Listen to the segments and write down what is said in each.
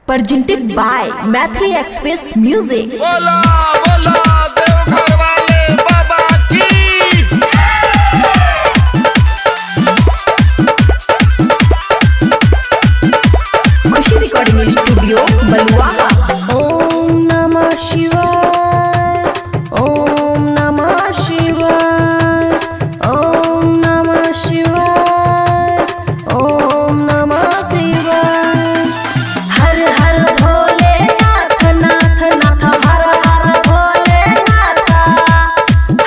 Presented by Maithili Express Music. बोला बोला देवघर वाले बाबा की। खुशी रिकॉर्डिंग स्टूडियो बलुआहा। ओम नमः शिवाय, ओम नमः शिवाय, ओम नमः शिवाय, ओम नमः शिवाय। हर हर भोले नाथ नाथ नाथ, हर हर भोले नाथ,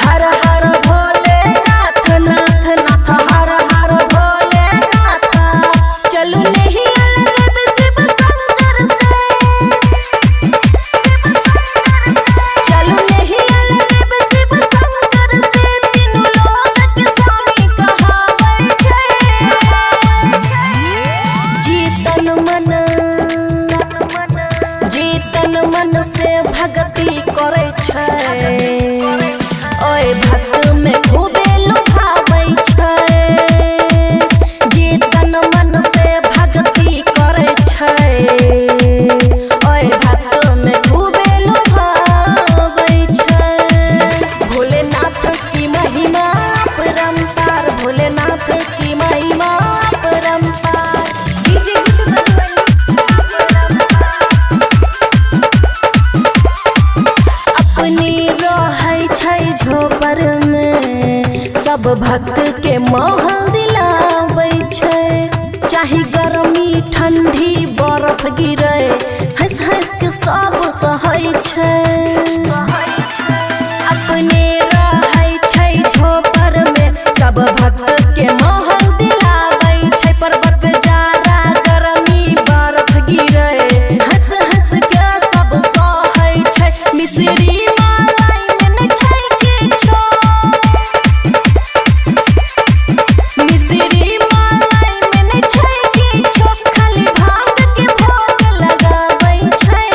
हर हर भोले नाथ नाथ नाथ, हर हर भोले नाथ। चलू नहीं अलग शिव शंकर से, चलू नहीं अलग शिव शंकर से, तीनू लोक के स्वामी कहाबै छै। जीतन मन, जीतन मन से भक्ति करै छै, ओय भक्त में खूबे लुभाबै छै। जीतन मन से भक्ति करै छै, ओय भक्त में खूबे लुभाबै छै। भोलेनाथ की महिमा अपरंपार, भोलेनाथ की महिमा अपरंपार। अपनी रहै छै झोपर में, सब भक्त के महल दिलाबै छै। चाहे गर्मी ठंडी बर्फ गिरे, हंस हंस के सब सहै छै। अपने रहै छै झोपर में, सब भक्त के महल दिलाबै छै। पर्वत पे जाड़ा गर्मी बर्फ गिरे, हंस हंस के सब सहै छै। मिश्री मलाई में नै छै किछो, मिश्री मलाई में नै छै किछो, खाली भांग के भोग लगाबै छै।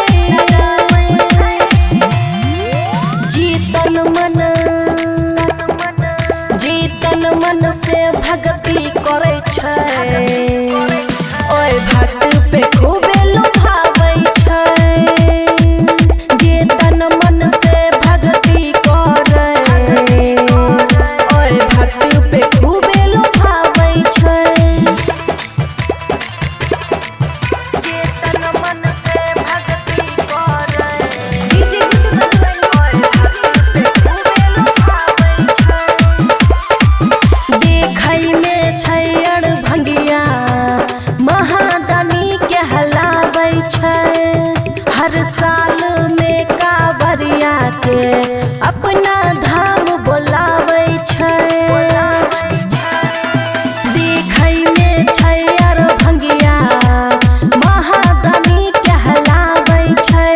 जीतन मन, जीतन मन से भक्ति करै छै, ओय भक्त पे खूबे लुभाबै छै। जीतन मन से भक्ति करै, ओय भक्त पे खूबे लुभाबै छै। चेतन मन से भक्ति करै, ओय भक्त पे खूबे लुभाबै छै। देखै में छै अड़भंगिया, महादानी के हलाबै छै। हर साल में कांवरिया के अपना धाम बोलाबै छै। देखै में छै अड़भंगिया, महादानी के हलाबै छै।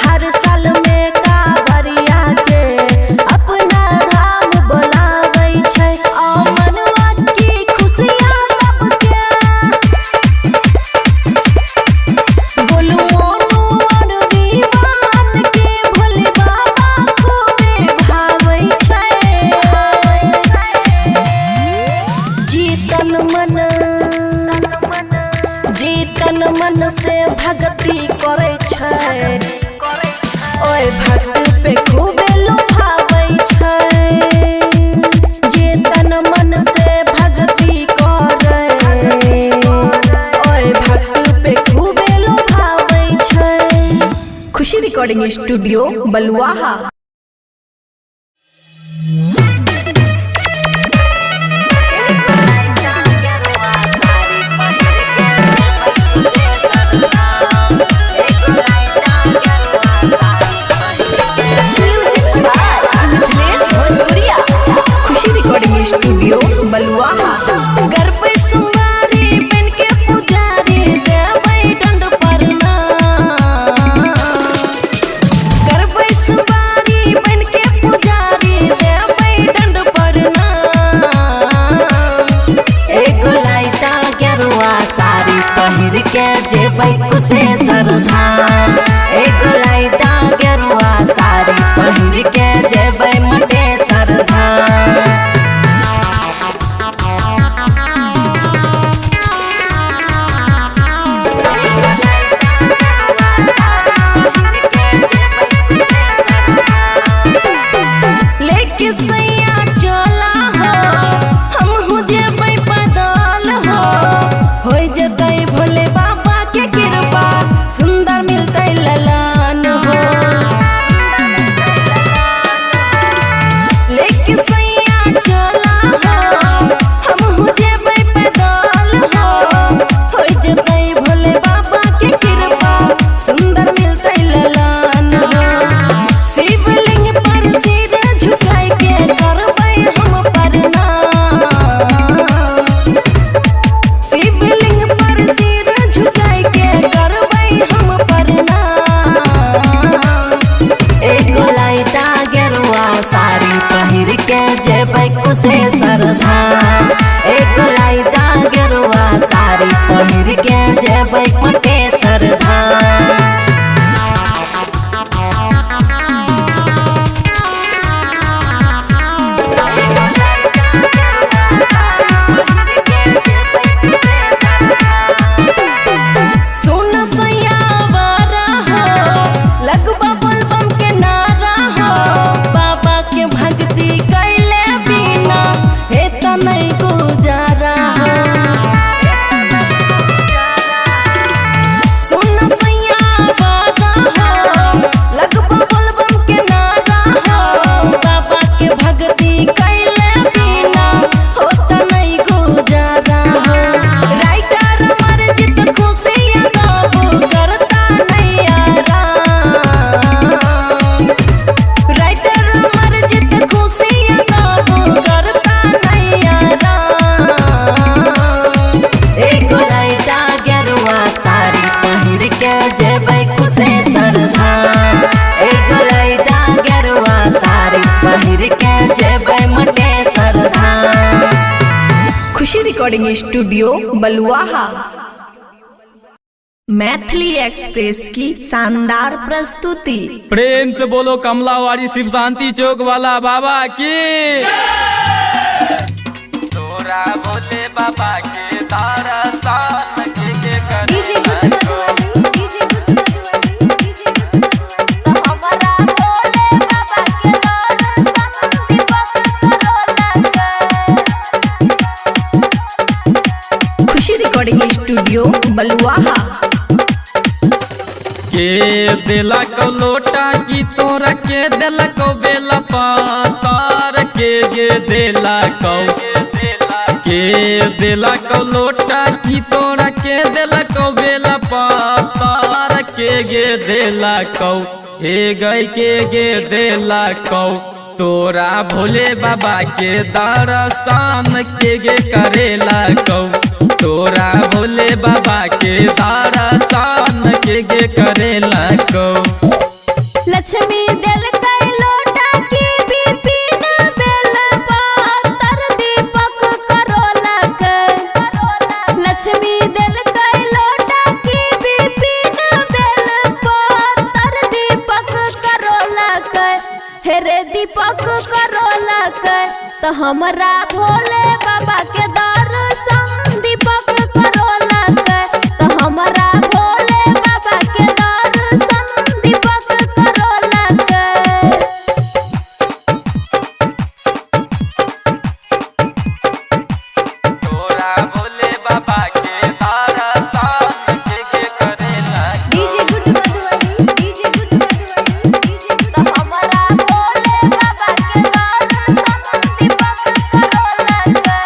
हर साल में कांवरिया के अपना धाम बोलाबै छै। आ मनवा की खुशियाँ सबके, बोलू मोनू और दीवान के भोले बाबा खूबे भावै छै। जीतन मन, जीतन मन से भक्ति करै छै, ओय भक्त पे खूबे लुभाबै छै। जीतन मन से भक्ति करै, ओय भक्त पे खूबे लुभाबै छै। खुशी recording studio Baluaha. Music by Mithilesh Bhojpuriya. Khushi recording studio Baluaha. गर्भ सुमारी बन के पुजारी, देबै दंड प्रणाम। गर्भ सुमारी बन के पुजारी, देबै दंड प्रणाम। एगो लाइटा गेरुआ साड़ी पहिर के जेबै कुशेश्वर धाम। एगो लाइटा गेरुआ साड़ी पहिर के जेबै मटेश्वर धाम। Recording studio Baluaha. Maithili express की शानदार प्रस्तुति। प्रेम से बोलो कमलावाड़ी शिव शांति चौक वाला बाबा की। तोरा बोले बाबा के तारा सान के DJ good Madhubani, DJ good Madhubani, DJ good Madhubani. तो हमारा भोले बाबा के दर्शन दीपक करोला के। खुशी रिकॉर्डिंग स्टूडियो बलुआहा। के दिलक लोटा की तोरा के दिलक बेला पातार के गे दिलक, के दिलक लोटा की तोरा के दिलक बेला पातार के गे दिलक, हे गई के गे दिलक। तोरा भोले बाबा के दर्शन के गे करेला कौ, तोरा भोले बाबा के दर्शन के गे करेला कौ। लक्ष्मी दिल के लोटा की विपिन बेल पातर दीपक करोला के। लक्ष्मी दिल के लोटा की विपिन बेल पातर दीपक करोला के। हे रे दीपक करोला के। तो हमरा भोले बाबा के दर्शन दीपक करोला के। तो हमरा भोले बाबा के दर्शन दीपक करोला के। तोरा भोले बाबा के दर्शन के गे करेला। DJ good Madhubani, DJ good Madhubani, DJ good. तो हमरा भोले बाबा के दर्शन दीपक करोला के।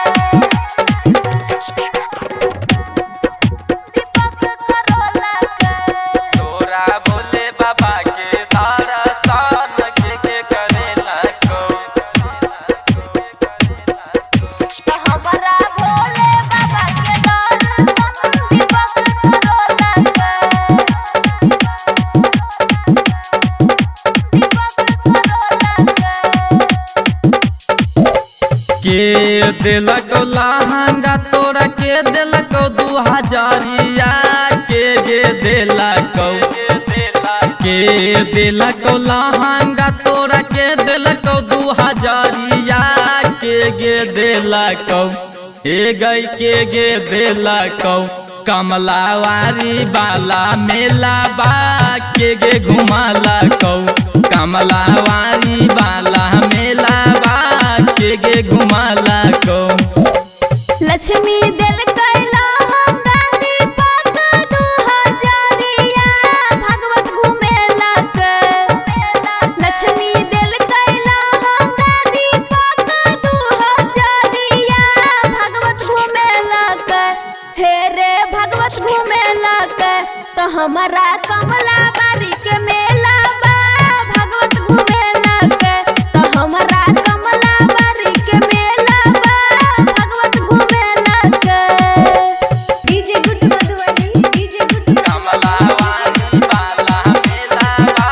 दीपक करोला के। तोरा भोले बाबा के दर्शन के गे करेला कौ। तो हमरा भोले बाबा के दर्शन दीपक करोला के। दीपक करोला के। के दिलक लहंगा तोरा के दिलक 2000 के गे दिलक, के दिलक लहंगा तोरा के दिलक 2000 के गे दिलक, हे गई के गे दिलक। कमलावारी वाला मेला बा के गे घुमाला कौ, कमलावारी वाला मेला बा के गे घुमाला कौ। लक्ष्मी दिल के लहंगा दीपक 2000 भागवत घुमेला के। लक्ष्मी दिल के लहंगा दीपक 2000 भागवत घुमेला के। हे रे भागवत घुमेला के। तो हमारा कमला बारी के मेला बा भागवत घुमेला के। तो हमारा कमला बारी के मेला बा भागवत घुमेला के। DJ good Madhubani, DJ good. कमलावारी वाला मेला बा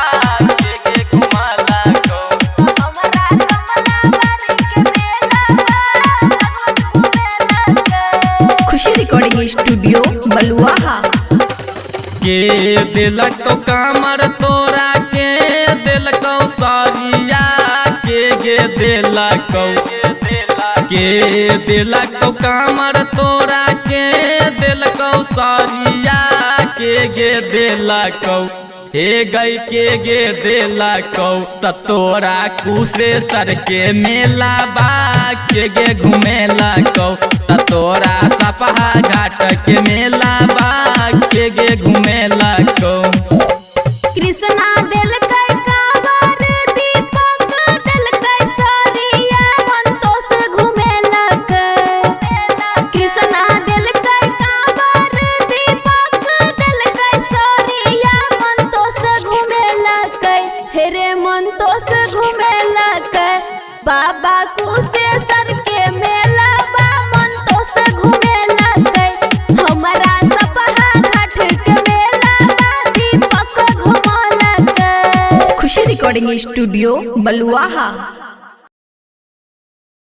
के गे घुमाला कौ। तो हमारा कमला बारी के मेला बा भागवत घुमेला के। खुशी रिकॉर्डिंग स्टूडियो बलुआहा। के दिलक कामर तोरा के दिलक सारिया के गे दिलक, के दिलक कामर तोरा के दिलक सारिया के गे दिलक, हे गई के गे दिलक। त तोरा कुशेश्वर के मेला बा के गे घुमेला कौ, त तोरा सपहा घाट के मेला बा के गे घुमेला कौ। कृष्णा दिल के कांवर दीपक दिल के सारिया संतोष घुमेला के। कृष्णा दिल के कांवर दीपक दिल के सारिया संतोष घुमेला के। हे रे संतोष घुमेला के। बाबा कुशेश्वर के मेला बा संतोष घुमेला के। हमारा सपहा घाट के मेला बा दीपक घुमला के। खुशी रिकॉर्डिंग स्टूडियो बलुआहा।